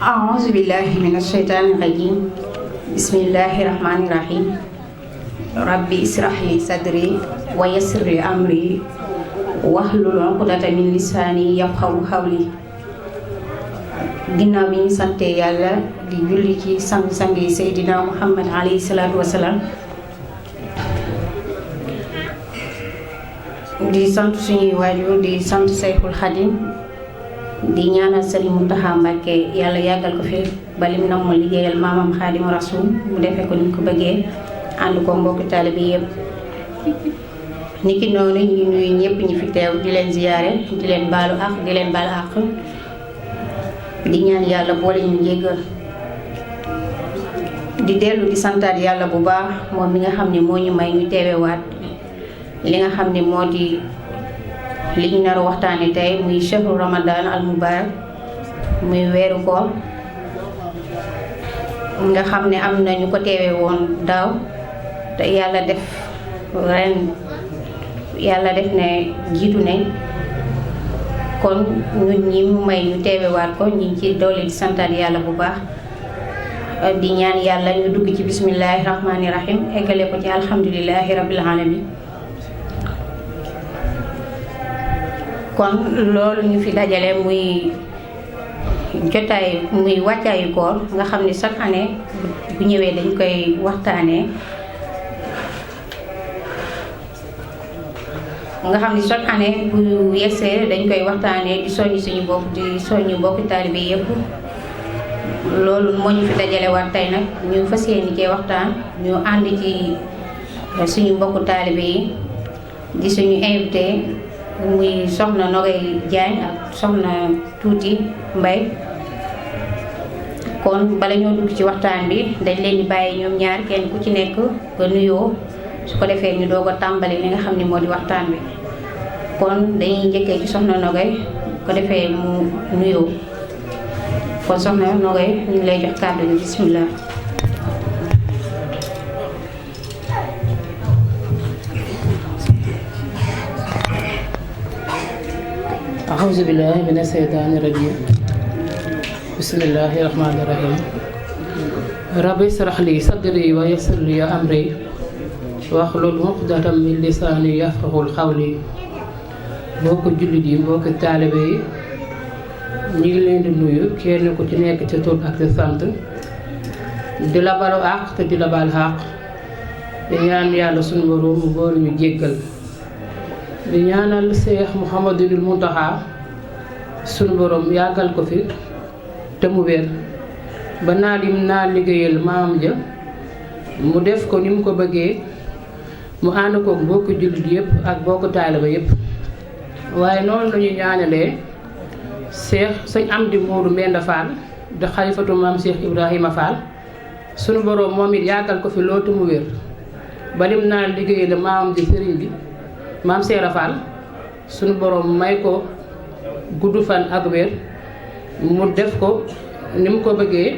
أعوذ بالله من الشيطان الرجيم بسم الله الرحمن الرحيم ربي اسرح لي صدري ويسر لي أمري واحلل عقدة من لساني يفقهوا قولي ginnaaw bi ñu sante yàlla di julli ci sang-sang yi Seydina Muhammad alayhi salaatu wasalaam di sant suñuy waajur di sant Seyxul Xadim di ñaanal Serigne Mountakha Mbacké yàlla yàggal ko fi ba lim na mu liggéeyal maamam Xaadimu Rasuul mu defee ko ni ko bëggee ànd ko mbokki taalibe bi yëpp niki noonu ñu ngi nuyu ñëpp ñi fi teew di leen ziyaare di leen baalu ak di leen baal ak di ñaan yàlla boole ñu jéggal di dellu di santaat yàlla bu baax moom mi nga xam ne moo ñu may ñu teewewaat li nga xam ne moo di li ñu nar a waxtaane tey muy shahru ramadan al mubarak muy weeru koor nga xam ne am na ñu ko teewee woon daaw te yàlla def ren yàlla def ne jiitu nañ kon ñun ñi mu may ñu teewewaat ko ñu ngi ci doole di santaat yàlla bu baax di ñaan yàlla ñu dugg ci bismillahi rahmani rahim eggale ko ci alhamdulillahi rabbil alamin kon loolu ñu fi dajale muy jotaay muy wàccaayu koor nga xam ni chaque année bu ñëwee dañ koy waxtaanee nga xam ni chaque année bu yegsee dañ koy waxtaanee di soññ suñu bopp di soññ mbokki taalibe yëpp loolu moo ñu fi dajale waat tey nag ñu fas yéene cee waxtaan ñu ànd ci suñu mbokku taalibe yi di suñu invité muy soxna Nogay Diagne ak soxna Tuuti Mbay kon bala ñoo dugg ci waxtaan bi dañ leen di bàyyi ñoom ñaar kenn ku ci nekk nga nuyoo su ko defee ñu doog a tàmbali li nga xam ne moo di waxtaan bi kon dañuy njëkkee ci soxna Nogay ko defee mu nuyoo kon soxna Nogay ñu ngi lay jox kàddu gi bismillah. أعوذ بالله من الشيطان الرجيم بسم الله الرحمن الرحيم ربي اشرح لي صدري ويسر لي أمري واحلل عقدة من لساني يفقهوا قولي mbokki jullit yi mbokki taalibe yi ñu ngi leen di nuyu kenn ku ci nekk ci tur ak ci sant di la balu àq te di la bal àq di ñaan yàlla suñu borom mu boole ñu jéggal di ñaanal Seex Muhammadul Muntaxa sunu borom yàggal ko fi te mu wér ba naa lim naa liggéeyal maam ja mu def ko ni mu ko bëggee mu ànd koog mbokki jullit yëpp ak mbokki taaliba yëpp waaye noonu lañu ñaanalee Seex sëñ Amdi Moodu Mbenda Fall di xalifatu maam Seex Ibrahima Fall sunu borom moom it yàggal ko fi loolu te mu wér ba lim naa liggéeyal maam ji sëriñ bi maam Seera Fall sunu borom may ko gudd fan ak wér mu def ko ni mu ko bëggee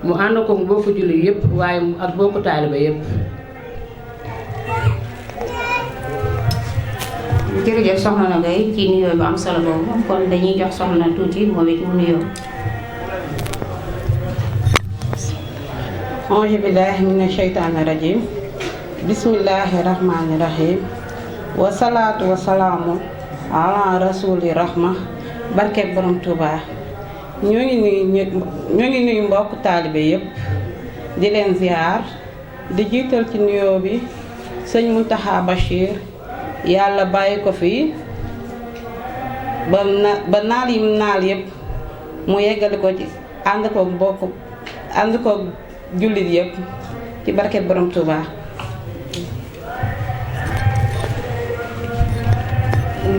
mu ànd ko mbokku jullit yëpp waaye ak mbokku taaliba yëpp. jërëjëf soxna Nogay ci nuyoo bu am solo boobu kon dañuy jox soxna Tuuti moom it mu nuyoo. auzu billaahi mina sheytaani rajiim bismillaahi rahmaani rahiim wasalaatu wasalaamu ala rasuli rahma barkeb borom Touba ñoo ngi nuyu mbokk taalibe yëpp di leen ziar di jiital ci nuyoo bi sëñ Mountakha Bachir yàlla bàyyi ko fi ba naal yi naal yëpp mu yeggali ko ci ànd ko jullit yëpp ci barkeb borom Touba.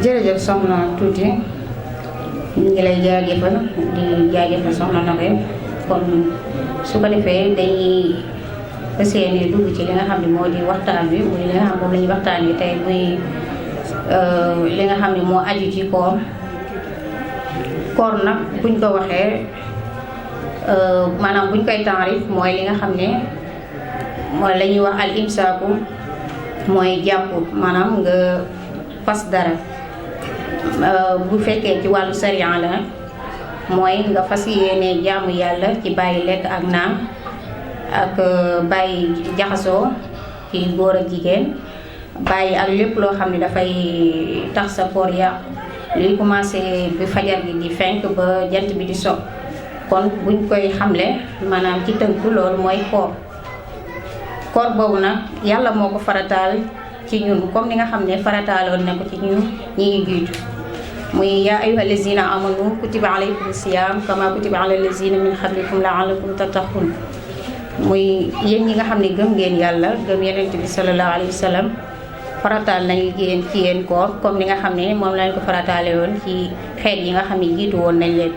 jërëjëf soxna Tuuti ñu ngi lay jaajëfal di jaajëfal soxna Nogay kon su ko defee dañuy fas yéene dugg ci li nga xam ne moo di waxtaan bi muy li nga xam moom la ñuy waxtaan bi tey muy li nga xam ne moo aju ci koor nag buñ ko waxee maanaam buñ koy taarif mooy li nga xam ne mooy la ñuy wax al imsaaku mooy jàpp maanaam nga fas dara bu fekkee ci wàllu sariya la mooy nga fas yéene jaamu yàlla ci bàyyi lekk ak naan ak bàyyi jaxasoo ci góor ak jigéen, bàyyi ak lépp loo xam ne dafay tax sa koor yàqu luy commencé bi fajar gi di fenk ba jant bi di so. kon buñ koy xamle maanaam ci tënk loolu mooy koor boobu nag yàlla moo ko farataal ci ñun comme ni nga xam ne farataaloon na ko ci ñun ñi ñu jiitu muy yaa ayyuha allazina amanu kutiba alaykum siyam kama kutiba ala allazina min qablikum la'allakum tattaqun. muy yéen ñi nga xam ne gëm ngeen yàlla gëm yonent bi sallallahu alayhi wa sallam farataal nañ yéen ci yéen koor comme ni nga xam ne moom lañ ko farataale woon ci xeet yi nga xam ne jiitu woon nañ leen.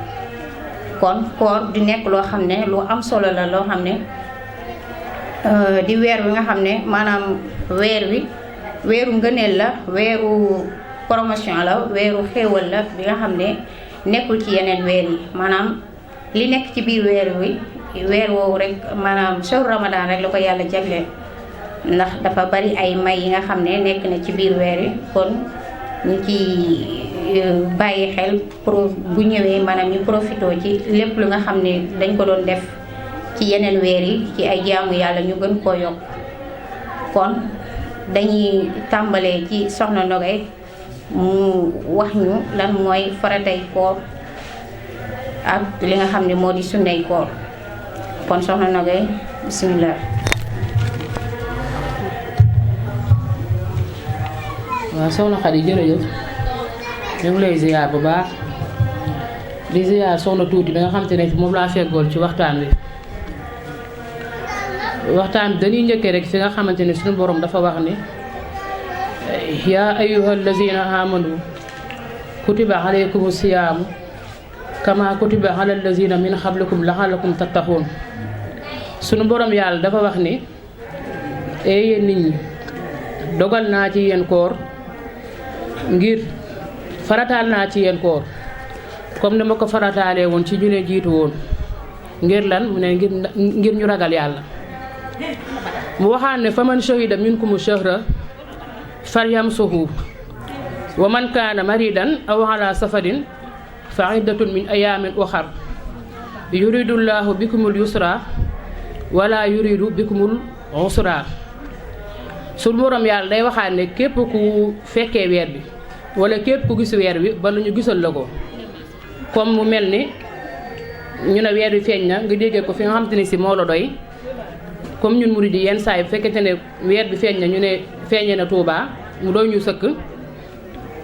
kon koor di nekk loo xam ne lu am solo la loo xam ne di weer wi nga xam ne maanaam weeru ngëneel la, weeru promotion la, weeru xéewal la bi nga xam ne nekkul ci yeneen weer yi. maanaam li nekk ci biir weer woowu rek maanaam shahru ramadan rek la ko yàlla jagleel, ndax dafa bari ay may yi nga xam ne nekk na ci biir weer yi. kon ñu ci bàyyi xel bu ñëwee maanaam ñu profité ci lépp lu nga xam ne dañ ko doon def ci yeneen weer yi ci ay jaamu yàlla ñu gën koo yokk. kon dañuy tàmbalee ci soxna Nogay mu wax ñu lan mooy faratay koor ak li nga xam ne moo di sunnay koor. kon soxna Nogay bismillah. waaw soxna Xadi jërëjëf, ñu ngi lay ziyaar bu baax di ziyaar soxna tuuti bi nga xam te ne moom laa feggool ci waxtaan bi dañuy njëkkee rek fi nga xamante ne suñu borom dafa wax ni yaa ayyuha allazina amanu kutiba alaykumu siyaamu kama kutiba ala allazina min qablikum la'allakum tattaqun. suñu borom yàlla dafa wax ni yéen nit ñi dogal naa ci yéen koor ngir farataal naa ci yéen koor comme ni ma ko farataalee woon ci ñu ne jiitu woon. ngir lan mu ne ngir ñu ragal yàlla. mu waxaan ne fa man shahida minkumu shahra falyamsuhu wa man kaana maridan aw ala safarin fa iddatun min ayamin uxar yuridullahu bikumul yusra wala yuridu bikumul usra. su borom yàlla day waxaat ne képp ku fekkee weer bi wala képp ku gis weer bi ba ñu gisal la ko, comme mu mel ni ñu ne weer bi feeñ na nga déggee ko fi nga xamante ni si moo la doy. comme ñun murid yi yenn saa yi bu fekkente ne weer bi feeñ na ñu ne feeñee na Touba mu doy ñu sëkk,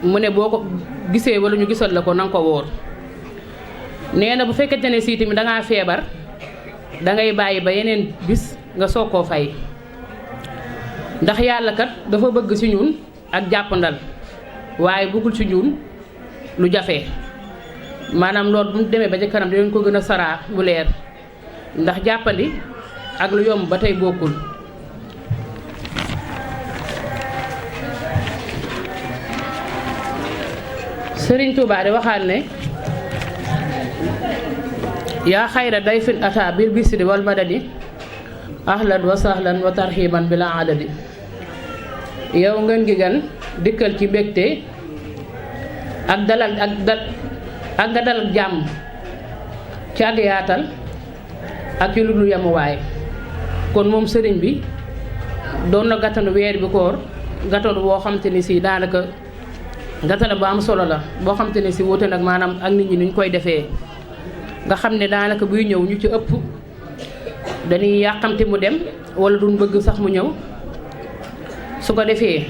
mu ne boo ko gisee wala ñu gisal la ko nanga ko wóor. nee na bu fekkente ne si tamit dangaa feebar dangay bàyyi ba yeneen bis nga soog koo fay. ndax yàlla kat dafa bëgg ci ñun ak jàppandal waaye bëggul ci ñun lu jafe. maanaam loolu bu ñu demee ba ca kanam dinañ ko gën a saraa bu leer, ndax jàppandi ak lu yomb ba tey bokkul. Sëriñ Tuubaa di waxaat ne yaa xayra dayfin ata bil bisri wal madadi ahlan wa sahlan wa tarxiban bila adadi. yow ngeen gi gan dikkal ci mbégte ak dalal ak nga dal ak jàmm ci ak yaatal ak ci lu dul yemuwaay. kon moom sëriñ bi doon na gàttanu weer bi koor gàttanu boo xam te ni si daanaka gàttanu bu am solo la boo xam te ni si wute nag maanaam ak nit ñi nuñ koy defee. nga xam ne daanaka buy ñëw ñu ci ëpp dañuy yàqamti mu dem wala duñ bëgg sax mu ñëw. su ko defee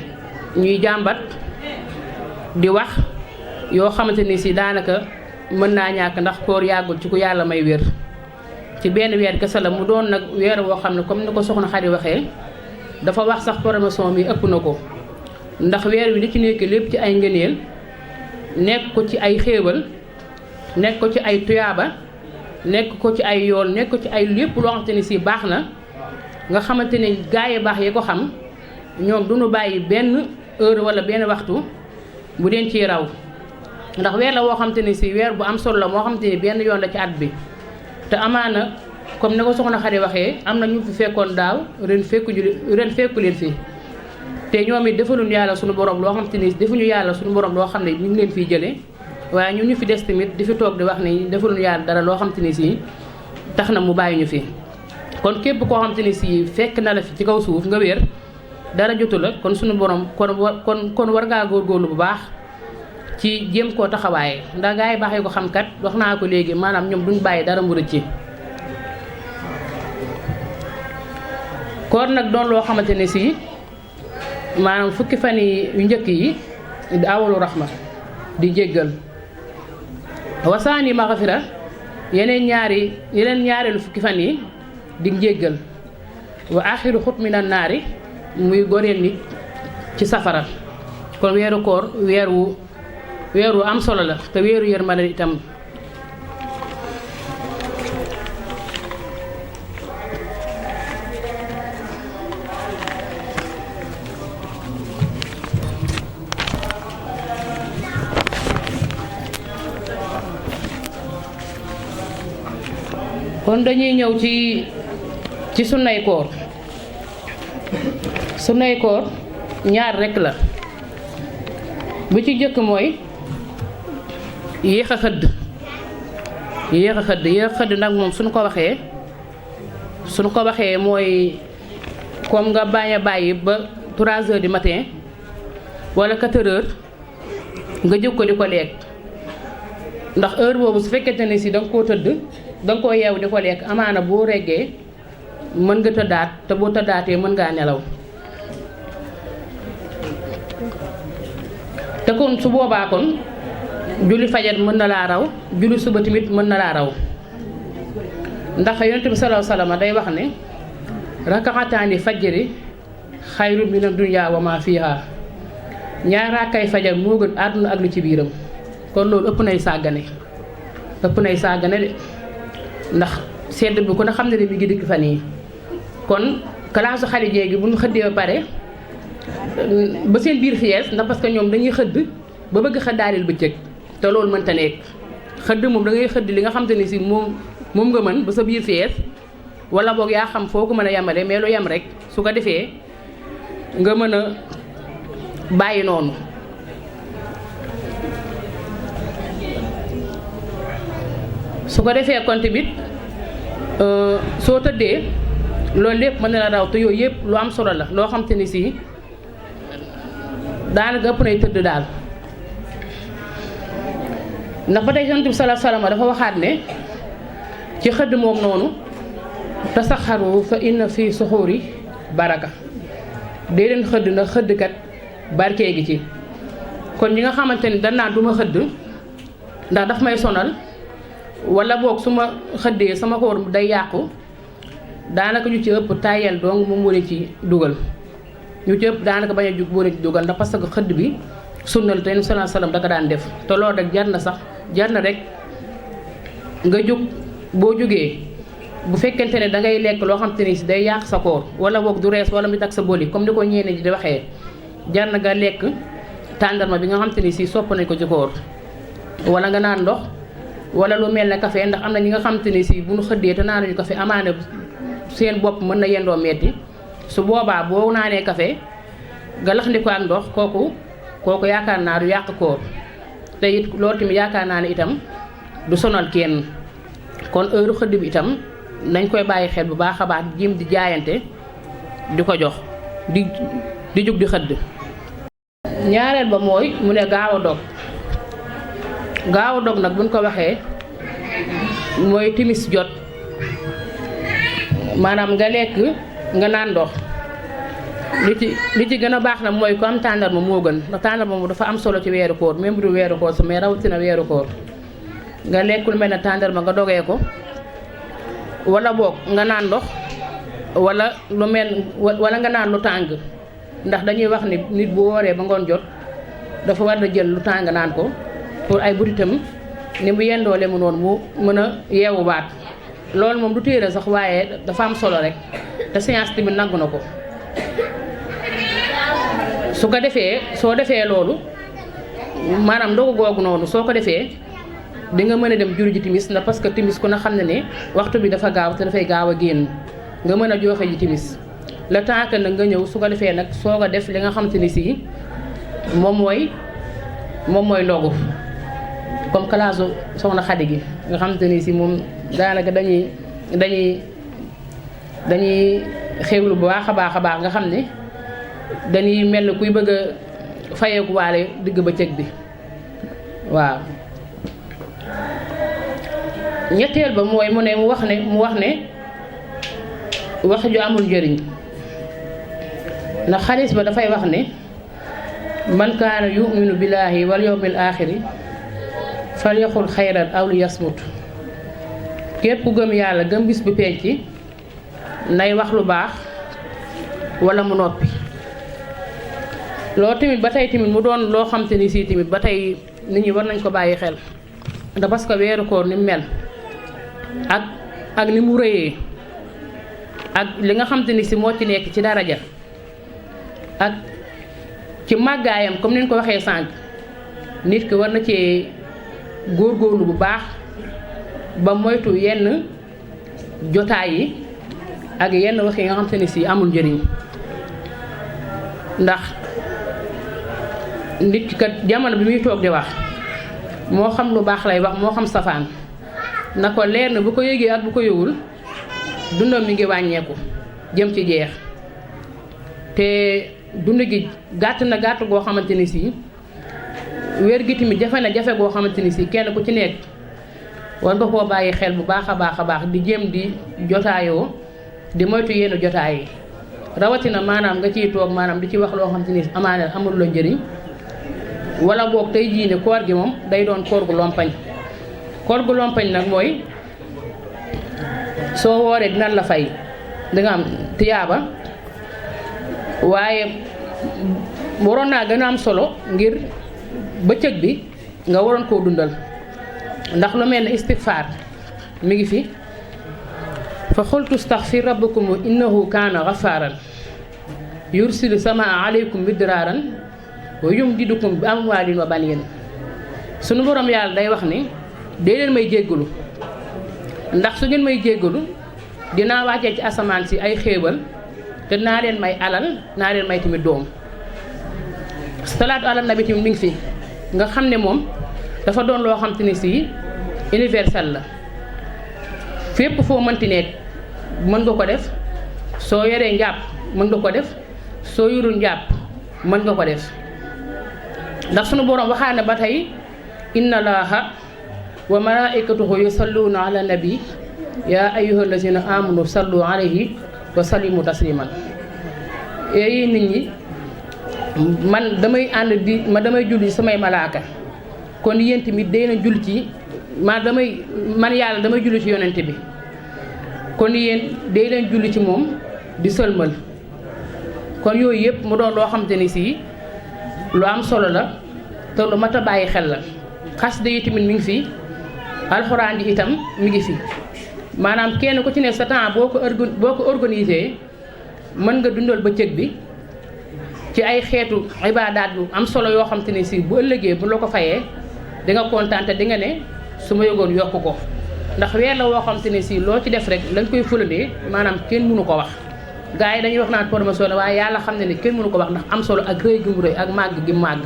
ñuy jàmbat di wax yoo xamante ni si daanaka mën naa ñàkk ndax koor yàggul ci ku yàlla may wér. ci benn weer kese la mu doon nag weer woo xam ne comme ni ko soxna Xadi waxee dafa wax sax promotion bi ëpp na ko. ndax weer wi li ci nekk lépp ci ay ngëneel nekk ko ci ay xéewal nekk ko ci ay tuyaaba nekk ko ci ay yool nekk ko ci ay lépp loo xamante ni si baax na nga xamante ni gaa yi baax yi ko xam ñoom duñu bàyyi benn heure wala benn waxtu bu den ciy raw. ndax weer la woo xamante ni si weer bu am solo la moo xamante ni benn yoon la ci at bi. te amaana comme ni ko soxna Xadi waxee am na ñu fi fekkoon daaw ren fekku leen fi te ñoom it defaluñu yàlla suñu borom loo xamante ni defuñu yàlla suñu borom loo xam ne ñu ngi leen fiy jëlee waaye ñun ñu fi des tamit di fi toog di wax ni deful yàlla dara loo xam te ni si tax na mu bàyyi ñu fi. kon képp koo xam te ni si fekk na la fi ci kaw suuf nga wér dara jotu la kon suñu borom kon war ngaa góorgóorlu bu baax ci jéem koo taxawaaye ndax gaa yi baax yi ko xam kat wax naa ko léegi maanaam ñoom duñ bàyyi dara mu rëcc. koor nag doon loo xamante ne si maanaam fukki fan yi yu njëkk yi di awalu raxma di jéggal wasaani maxafira yeneen ñaareelu fukki fan yi di njéggal wa axiru xut mi na naari muy goreel nit ci safara kon weeru koor weeru am solo la te weeru yërmande itam. kon dañuy ñëw ci sunnay koor ñaar rekk la bu ci jëkk mooy yéex a xëdd nag moom suñu ko waxee mooy comme nga bañ a bàyyi ba 3 heures du matin wala 4 heures nga jóg ko di ko lekk ndax heure boobu su fekkente ne si danga koo tëdd danga koo yeewu di ko lekk amaana boo reggee mën nga tëddaat te boo tëddaatee mën ngaa nelaw te kon su boobaa kon julli fajar mën na laa raw julli suba tamit mën na laa raw ndax yonent bi sallallahu alayhi wasallam day wax ne rakaxataani fajri xayru mina dunya wa ma fiha ñaar rakkay fajar moo gën àdduna ak lu ci biiram kon loolu ëpp nay sàggane de ndax sedd bi ku ne xam ne mi ngi dikk fan yi kon kalaasu xale jéegi bu ñu xëddee ba pare ba seen biir fees ndax parce que ñoom dañuy xëdd ba bëgg xëddaaleel bëccëg te loolu mënta nekk xëdd moom da ngay xëdd li nga xam te ni si moom nga mën ba sa biir fees wala boog yaa xam foo ko mën a yemale mais lu yem rek su ko defee nga mën a bàyyi noonu. su ko defee kon tamit soo tëddee loolu lépp mën na la raw te yooyu yëpp lu am solo la loo xam te ni si daanaka ëpp nay tëdd daal ndax ba tey Yonent bi sallallahu alayhi wasallam dafa waxaat ne ci xëdd moom noonu tasaxaru fa inna fi suxuuri baraka dee leen xëdd na xëddkat barkee gi ci kon ñi nga xamante ni dañ naan du ma xëdd ndax daf may sonal wala boog su ma xëddee sama koor day yàqu daanaka ñu ci ëpp tayel dong moom moo leen ci dugal ñu ci ëpp daanaka bañ a jug moo leen ci dugal ndax parce que xëdd bi sunnal te sallallahu alayhi wasallam da ko daan def te loolu rek jar na rek nga jóg boo jógee bu fekkente ne da ngay lekk loo xam te ni si day yàq sa koor wala boog du rees wala mu tak sa boli comme ni ko ñeneen ji di waxee jar na nga lekk tàndarma bi nga xam te ni si sopp nañ ko ci koor wala nga naan ndox wala lu mel ne café ndax am na ñi nga xam te ni si bu ñu xëddee te naanuñu café amaana seen bopp mën na yendoo metti su boobaa boo naanee café nga laxandi ko ak ndox kooku yaakaar naa du yàq koor te it loolu tamit yaakaar naa ne itam du sonal kenn kon heure xëdd bi itam nañ koy bàyyi xel bu baax a baax jéem di jaayante di ko jox di jug di xëdd. ñaareel ba mooy mu ne gaaw a dog nag buñ ko waxee mooy timis jot maanaam nga lekk nga naan ndox li ci gën a baax na mooy ko am tàndarma moo gën ndax tàndarma moom dafa am solo ci weeru koor même bu dul weeru koor mais rawatina weeru koor nga lekk lu mel ne tàndarma nga dogee ko wala boog nga naan ndox wala nga naan lu tàng ndax dañuy wax ni nit bu wooree ba ngoon jot dafa war a jël lu tàng naan ko pour ay butitam ni mu yendoole mu noonu mu mën a yeewu baat loolu moom du téere sax waaye dafa am solo rek te science tamit nangu na ko su ko defee soo defee loolu maanaam ndogu googu noonu soo ko defee di nga mën a dem juri ji timis ndax parce que timis ku na xam ne ne waxtu bi dafa gaaw te dafay gaaw a génn nga mën a joxe ji timis le temps que nag nga ñëw su ko defee nag soog a def li nga xam te ni si moom mooy ndogu comme classe soxna Xadi gi nga xamante ni si moom daanaka dañuy xewlu bu baax a baax nga xam ne dañuy mel ni kuy bëgg a fayeeku waale digg bëccëg bi waaw. ñetteel ba mooy mu wax ne wax ju amul njëriñ ndax xadis ba dafay wax ne man kaana yuminu billaahi wal yawmil aaxiri falyaqul xayran aw liyasmut. képp ku gëm yàlla gëm bis bu penc nay wax lu baax wala mu noppi. loolu tamit ba tey tamit mu doon loo xam te ni si tamit ba tey nit ñi war nañ ko bàyyi xel ndax parce que weeru koor ni mu mel ak ni mu rëyee ak li nga xam te ni si moo ci nekk ci daraja ak ci màggaayam comme ni ñu ko waxee sànq nit ki war na cee góorgóorlu bu baax ba moytu yenn jotaay yi ak yenn wax yi nga xam te ni si amul njëriñ ndax nit ki kat jamono bi muy toog di wax moo xam lu baax lay wax moo xam safaan na ko leer na bu ko yëgee ak bu ko yëgul dundam mi ngi wàññeeku jëm ci jeex te dund gi gàtt na gàtt goo xamante ni si wér gi tamit jafe na jafe goo xamante ni si kenn ku ci nekk war nga koo bàyyi xel bu baax a baax di jéem di jotaayoo di moytu yenn jotaay yi rawatina maanaam nga ciy toog maanaam di ci wax loo xamante ni amaana amul la njëriñ wala boog tey jii ne koor gi moom day doon koor gu lompañ. koor gu lompañ nag mooy soo wooree dinañ la fay danga am tiyaaba waaye waroon naa gën a am solo ngir bëccëg bi nga waroon koo dundal ndax lu mel ne istigfaar mi ngi fi fa xultu staxfir rabbakum innahu kaana gafaaran yursilu samaa aleykum midraaran wa yumdidukum bi amwaalin wa baniin. sunu borom yàlla day wax ni dee leen may jéggalu ndax su ngeen may jéggalu dinaa wàccee ci asamaan si ay xéewal te naa leen may alal naa leen may tamit doom. salaatu ala nabi tamit mi ngi fi nga xam ne moom dafa doon loo xam te ni si universel la fépp foo mënti nekk mën nga ko def soo yoree njàpp mën nga ko def soo yorul njàpp mën nga ko def ndax sunu borom waxaa ne ba tey inna allaha wa malaikatuhu yusalluna ala nabi ya ayyuhal lazina amanu sallu alayhi wa sallimu tasliman. yooyu nit ñi man damay damay julli samay malaaka kon yéen tamit day na julli ci man yàlla damay julli ci yonent bi kon yéen day leen julli ci moom di sëlmal. kon yooyu yëpp mu doon loo xamante ni si lu am solo la te lu mat a bàyyi xel la. xasida yi tamit mi ngi fi alxuraan ji itam mi ngi fi maanaam kenn ku ci ne sa temps boo ko organisé mën nga dundal bëccëg bi ci ay xeetu ibaadaat yu am solo yoo xam te ne si bu ëllëgee bu la ko fayee di nga kontaan te di nga ne su ma yëgoon yokk ko ndax weer la woo xam te ne si loo ci def rek lañ koy fulandee maanaam kenn mënu ko wax. gars yi dañuy wax naan promotion la waaye yàlla xam ne ni kenn mënu ko wax ndax am solo ak rëy gi mu rëy ak màgg gi màgg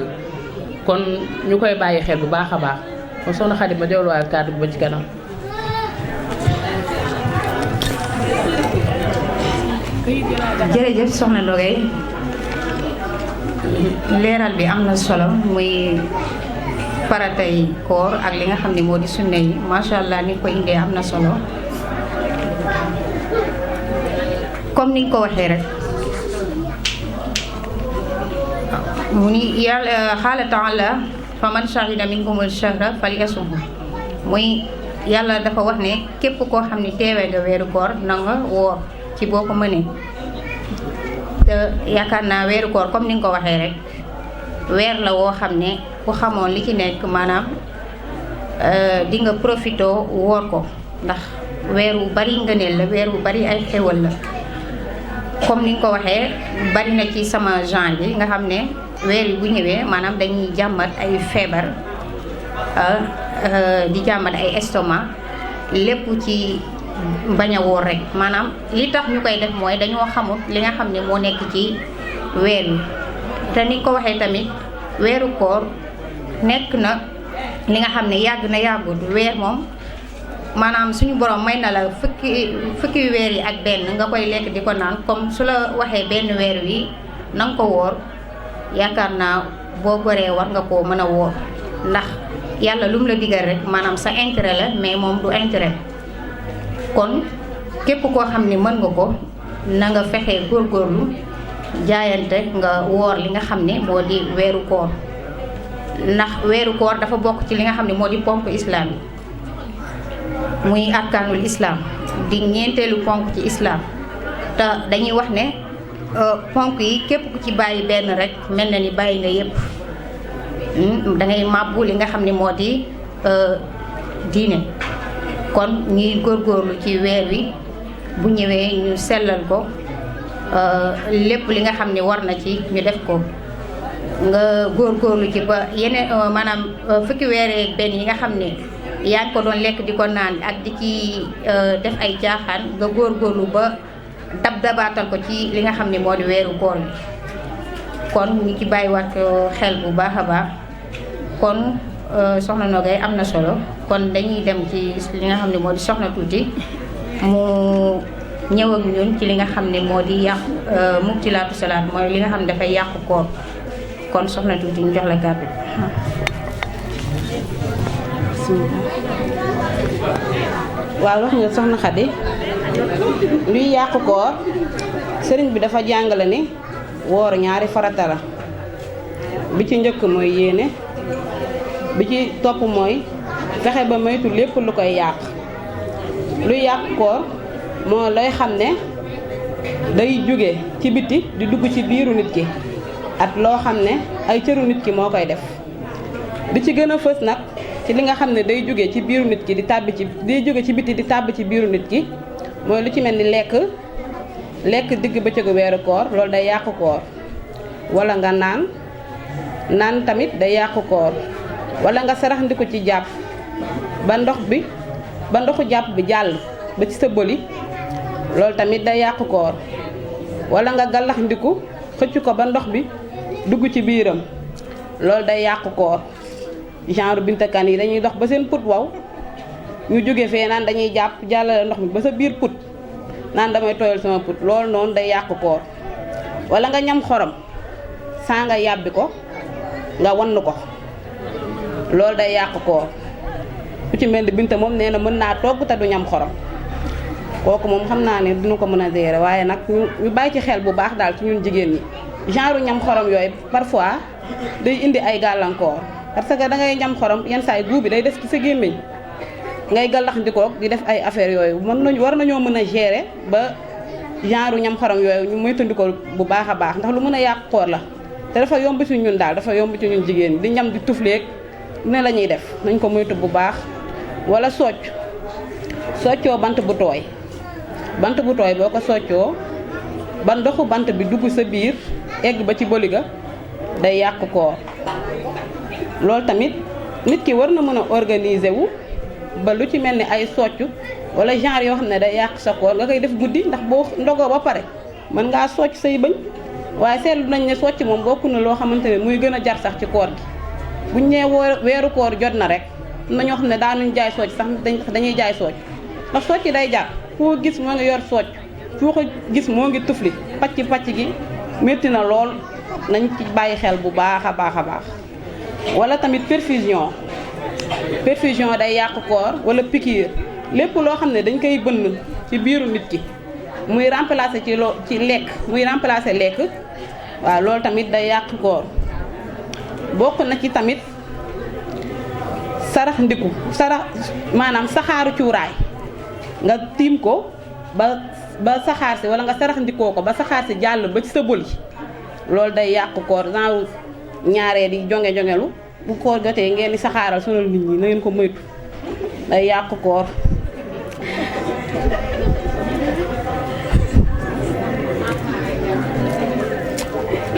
kon ñu koy bàyyi xel bu baax a baax kon soxna Xadi ma delluwaat kàddu ba ci kanam. jërëjëf soxna Ndoye leeral bi am na solo muy faratay koor ak li nga xam ne moo di sunna yi macha allah ni ko indee am na solo comme ni nga ko waxee rek mu ni yàlla xaala taala fa man shahida minkumul shahra falyasumhu muy yàlla dafa wax ne képp koo xam ne teewee nga weeru koor na nga woor ci boo ko mënee te yaakaar naa weeru koor comme ni nga ko waxee rek weer la woo xam ne ku xamoon li ci nekk maanaam di nga profité woor ko ndax weer wu bari ngëneel la weer wu bari ay xéwal la comme ni nga ko waxee bari na ci sama genre bi nga xam ne weer yi bu ñëwee maanaam dañuy jàmbat ay feebar di jàmbat ay estomac lépp ci bañ a woor rek maanaam li tax ñu koy def mooy dañoo xamul li nga xam ne moo nekk ci weer wi te ni ko waxee tamit weeru koor nekk na li nga xam ne yàgg na yàggul weer moom maanaam suñu borom may na la fukki weer yi ak benn nga koy lekk di ko naan comme su la waxee benn weer wi na nga ko woor yaakaar naa boo goree war nga koo mën a woor ndax yàlla lu mu la digal rek maanaam sa intérêt la mais moom du intérêt kon képp koo xam ne mën nga ko na nga fexe góorgóorlu jaayante nga woor li nga xam ne moo di weeru koor ndax weeru koor dafa bokk ci li nga xam ne moo di ponk islam yi muy arkaanul islam di ñeenteelu ponk ci islam te dañuy wax ne ponk yi képp ku ci bàyyi benn rek mel na ni bàyyi nga yépp dangay màbbu li nga xam ne moo di diine kon ñuy góorgóorlu ci weer wi bu ñëwee ñu sellal ko lépp li nga xam ne war na ci ñu def ko nga góorgóorlu ci ba yeneen maanaam fukki weer ak benn yi nga xam ne yaa ngi ko doon lekk di ko naan ak di ci def ay jaaxaan nga góorgóorlu ba dabaatal ko ci li nga xam ne moo di weeru koor bi kon ñu ci bàyyiwaat ko xel bu baax a baax kon soxna Nogay am na solo kon dañuy dem ci li nga xam ne moo di soxna tuuti mu ñëw ak ñun ci li nga xam ne moo di yàqu mubtilaatu salaat mooy li nga xam ne dafay yàqu koor kon soxna tuuti ñu jox la kàddu. waaw wax nga soxna Xadi luy yàqu koor sëriñ bi dafa jàngale ni woor ñaari farata la bi ci njëkk mooy yéene bi ci topp mooy fexe ba moytu lépp lu koy yàq luy yàq koor moo lay xam ne day jóge ci biti di dugg ci biiru nit ki at loo xam ne ay cëru nit ki moo koy def bi ci gën a fës nag ci li nga xam ne day jóge ci biiru nit ki di jóge ci biti di tàbb ci biiru nit ki mooy lu ci mel ni lekk digg bëccëgu weeru koor loolu day yàqu koor wala nga naan tamit day yàqu koor wala nga sarax ndi ko ci jàpp ba ndoxu jàpp bi jàll ba ci sa bëli loolu tamit day yàqu koor wala nga gàllax ndiku xëcc ko ba ndox bi dugg ci biiram loolu day yàqu koor genre bintakan yi dañuy dox ba seen put waw ñu jóge fee naan dañuy jàpp jàllale ndox mi ba sa biir put naan damay tooyal sama put loolu noonu day yàqu koor wala nga ñam xorom saa nga yàbbi ko nga wann ko loolu day yàqu koor ku ci mel ni Binta moom nee na mën naa togg te du ñam xorom kooku moom xam naa ne duñu ko mën a gérer waaye nag ñu bàyyi ci xel bu baax daal ci ñun jigéen ñi genre ñam xorom yooyu parfois day indi ay gàllankoor parce que da ngay ñam xorom yenn saa yi guub bi day des ci sa gémmiñ ngay gàllax ndikoog di def ay affaires yooyu war nañoo mën a gérer ba genre ñam xorom yooyu ñu moytandikoo bu baax a baax ndax lu mën a yàq koor la te dafa yomb ci ñun daal dafa yomb ci ñun jigéen ñi di ñam di tufleeg ne la ñuy def nañ ko moytu bu baax wala soccoo bant bu tooy boo ko soccoo ba ndoxu bant bi dugg sa biir egg ba ci boli ga day yàq koor loolu tamit nit ki war na mën a organiser wu ba lu ci mel ni ay soccu wala genre yoo xam ne day yàq sa koor nga koy def guddi ndax boo ndogoo ba pare mën ngaa socc say bëñ waaye seetlu nañ ne socc moom bokk na loo xamante ne muy gën a jar sax ci koor gi buñ nee weeru koor jot na rek am na ñoo xam ne daanuñ jaay socc sax dañuy jaay socc ndax socc day jar foo gis moo ngi yor socc foo ko gis moo ngi tufli pacc gi métti na lool nañ ci bàyyi xel bu baax a baax a baax wala tamit perfusion day yàq koor wala piqûre lépp loo xam ne dañ koy bënn ci biiru nit ki muy remplacer ci lekk muy remplacer lekk waaw loolu tamit day yàq koor bokk na ci tamit maanaam saxaaru cuuraay nga tiim ko ba saxaar si wala nga sarax ndikoo ko ba saxaar si jàll ba ci sa bël yi loolu day yàq koor genre ñaaree di jonge-jongelu bu koor jotee ngeen di saxaaral sonal nit ñi na ngeen ko moytu day yàq koor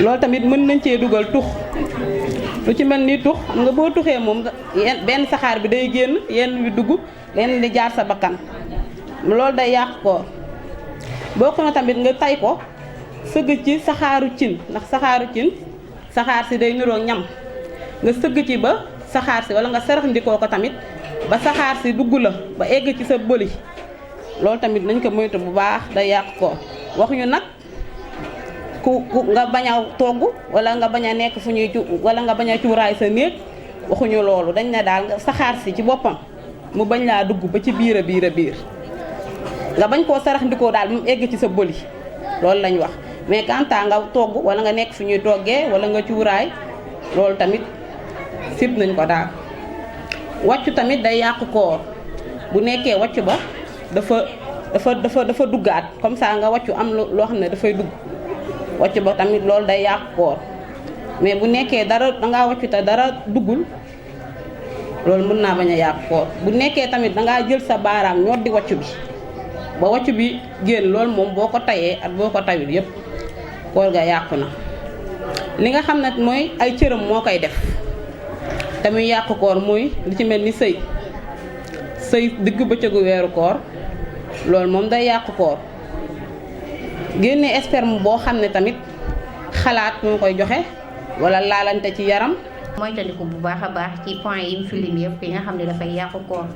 loolu tamit mën nañ cee dugal tux lu ci mel ni tux xam nga boo tuxee moom benn saxaar bi day génn yenn wi dugg lenn di jaar sa bakkan loolu day yàq koor bokk na tamit nga tay ko sëgg ci saxaaru cin ndax saxaaru cin saxaar si day niroog ñam nga sëgg ci ba saxaar si wala nga sarax ndikoo ko tamit ba saxaar si dugg la ba egg ci sa bëli loolu tamit nañ ko moytu bu baax day yàq koor waxuñu nag ku nga bañ a togg wala nga bañ a nekk fu ñuy wala nga bañ a cuuraay sa néeg waxuñu loolu dañ ne daal nga saxaar si ci boppam mu bañ laa dugg ba ci biir a biir nga bañ koo sarax ndikoo daal mu egg ci sa bëli loolu lañ wax mais kanta nga togg wala nga nekk fu ñuy toggee wala nga cuuraay loolu tamit sib nañ ko daal wàccu tamit day yàq koor bu nekkee wàccu ba dafa duggaat comme ça nga wàccu am loo xam ne dafay dugg wàccu ba tamit loolu day yàq koor mais bu nekkee dara dangaa wàccu te dara duggul loolu mën naa bañ a yàq koor bu nekkee tamit dangaa jël sa baaraam ñor di wàccu bi ba wàccu bi génn loolu moom boo ko tayee ak boo ko tayul yépp koor ga yàqu na li nga xam ne mooy ay cëram moo koy def te muy yàq koor mooy li ci mel ni sëy digg bëccëgu weeru koor loolu moom day yàq koor génne sperme boo xam ne tamit xalaat moo koy joxe wala laalante ci yaram moytandiku bu baax a baax ci point yi mu fi lim yëpp yi nga xam ne dafay yàq koor